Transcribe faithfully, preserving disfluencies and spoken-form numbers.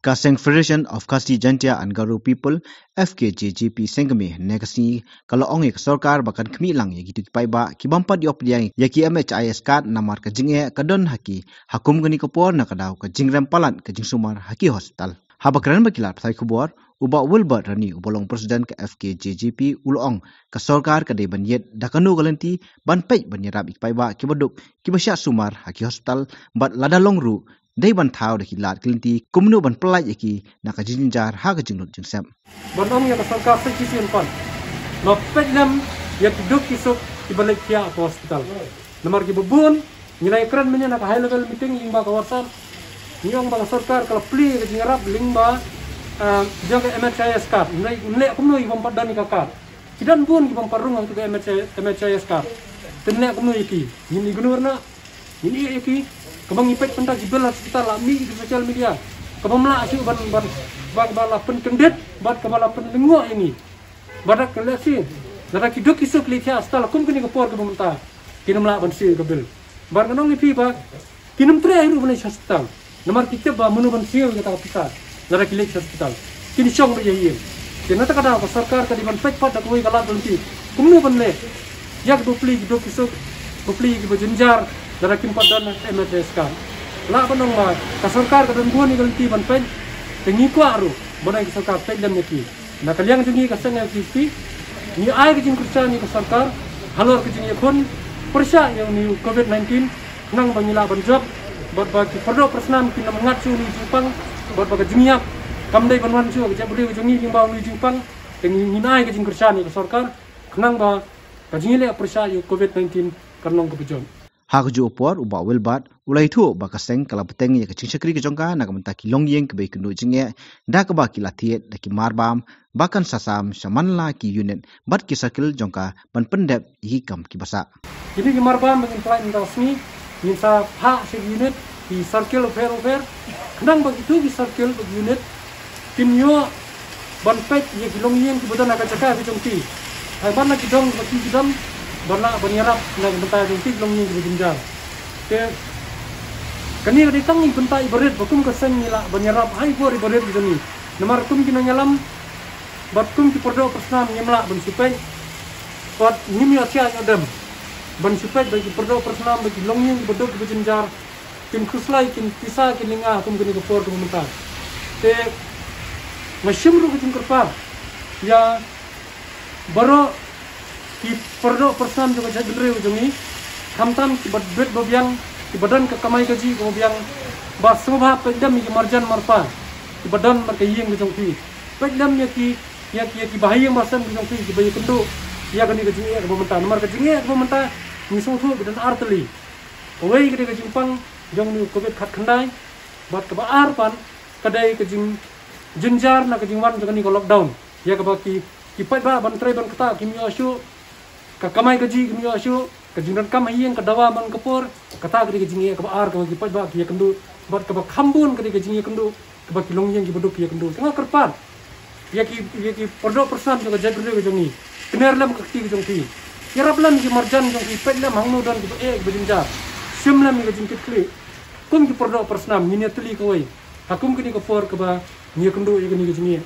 Ka seng Federation of Khasi Jaintia and Garo People, F K J G P, seng kmie ne ka sngi ka la ong ïa ka sorkar ba kan khmih lang ïa ki tu ki paidbah ki bym pat ïoh pdiang ïa ki M H I S card namar ka jingeh ka don ha ki ha kum kane ka por na ka daw ka jingrem palat ka jingsumar ha ki hospital. Haba kren bad ki lad pathai khubor, u Bah Wilbert Rani uba long president ka F K J G P u la ong ka sorkar ka dei ban ïit da kano ka lynti ban peit ban ïarap ïa ki paidbah kiba duk kiba shah sumar ha ki hospital bad lada long ruh dei ban thaw da ki lad ki lynti kumno ban pyllait ïa ki na ka jingjynjar ha ka jinglut jingsep. Ban ong ïa ka sorkar sa shisien pat, ba peit lem ïa ki duk ki suk kiba leit thiah ha ka hospital. Namar kiba bun ngi la ïakren mynne na ka high level meeting lyngba ka WhatsApp, ngi ong ba ka sorkar ka la plie ïa ka jingïarap lyngba, ah, jong ka M H I S card. Ngi leh kumno ïa ki bym pat don ïa ka card. Ki don bun ki bym pat rung ha ka M H I S card. Te ngi leh kumno ïa ki? Ngin ignore noh? Ngin ïeh ïa ki? Kaba ngi peit mynta ki bill hospital la mih ki social media. Kaba ym lah shuh ban, ban, ba, ba la pynkyndit bad kaba la pynlyngngoh ïa ngi. Bad da ka lehse, lada ki duk ki suk ki leit thiah hospital kum kane ka por kaba mynta, kin ym lah ban siew ïa ka bill. Bad ngan ong ïa phi ba kin ym treh ruh ban leit sha hospital. Namar ki tip ba mano ban siew ïa kata ka pisa lada ki leit sha hospital. Kin shong beit ïa ïing. Te na kata ka daw ka sorkar ka dei ban peit pat da kawei ka lad ka lynti kumno ban leh ïa kiba plie ki duk ki suk, ba plie kiba jynjar, lada kim pat don M H I S card. Lah ban ong ba ka sorkar ka don bun ïa ka lynti ban peit. Te ngi kwah ruh ban ong ïa ka sorkar peit lem ïa ki. Na ka liang jong ngi ka seng F K J P, ngi ai ka jingkyrshan ïa ka sorkar halor ka jingïakhun pyrshah ïa une u covid nineteen, khnang ba ngi lah ban jop bad ba ki pyrdoh pyrsnam kin ym ngat shuh une u jingpang, bad ba ka jingïap kam dei ban wan shuh ha ka jaitbynriew jong ngi lyngba une u jingpang. Te ngi, ngin ai ka jingkyrshan ïa ka sorkar khnang ba ka jingïaleh pyrshah ïa u covid nineteen kan long kaba jop. Ha kajuh ka por u Bah Wilbert u la ïathuh ba ka seng ka la bteng ïa ka jingshakri ka jong ka na ka bynta ki longïing kiba ïakynduh jingeh, da kaba ki la thied da ki marbam ba kan sa sam sha man la ki unit bad ki circle jong ka ban pyndep ïa ki kam kiba sah. Kine ki marbam ba ngin pynlait mynta ka sngi, ngin sa phah sha ki unit, ki circle bapher bapher, khnang ba kito ki circle bad ki unit kin ïoh ban peit ïa ki longïing kiba don ha ka jaka ka jong ki. Haba la ki dong ba ki, ki don ban lah ban ïarap na ka bynta jong ki longïing kiba jynjar. Te kane ka dei tang i bynta iba rit ba kum ka seng ngi lah ban ïarap ha i por iba rit ka jong ngi. Namar kum ki nongïalam bad kum ki pyrdoh pyrsnam ngim lah ban shu peit bad ngim ïoh thiah ïoh dem ban shu peit ba ki pyrdoh pyrsnam ba ki longïing kiba duk kiba jynjar kin khuslai, kin pisa, kin lynga kum kane ka por kaba mynta. Te nga shim ruh ka jingkyrpad ïa baroh ki pyrdoh pyrsnam jong ka jaitbynriew jong ngi, khamtam kiba bit ba biang, kiba don ka kamai kajih kaba biang, ba sngewbha peit lem ïa ki marjan marpa kiba don bad ka ïing ka jong phi. Peit lem ïa ki, ïa ki, ïa ki bahaïing bahasem ka jong phi kiba ïakynduh ïa kane ka jingeh kaba mynta. Namar ka jingeh kaba mynta ngi sngewthuh ba don ar tylli. Kawei ka dei ka jingpang jong une u covid khatkhyndai, bad kaba ar pat ka dei ka jingjynjar na ka jingwan jong kane ka lockdown, ïa kaba ki, ki paidbah ban trei ban ktah kim ïoh shuh, ka kamai kajih kim ïoh shuh, ka jingdonkam ha ïing ka dawa man ka por. Kata ka dei ka jingeh kaba ar kaba ki paidbah ki ïakynduh, bad kaba kham bun ka dei ka jingïakynduh kaba ki longïing kiba duk ki ïakynduh. Te nga kyrpad ïa ki, ïa ki pyrdoh pyrsnam jong ka jaitbynriew ka jong ngi, kner lem ka kti ka jong phi, ïarap lem ki marjan jong phi, peit lem hangno don kiba eh kiba jynjar, shim lem ïa ka jingkitkhlieh. Kum ki pyrdoh pyrsnam ngin ïatylli kawei ha kum kane ka por kaba ngi ïakynduh ïa kane ka jingeh.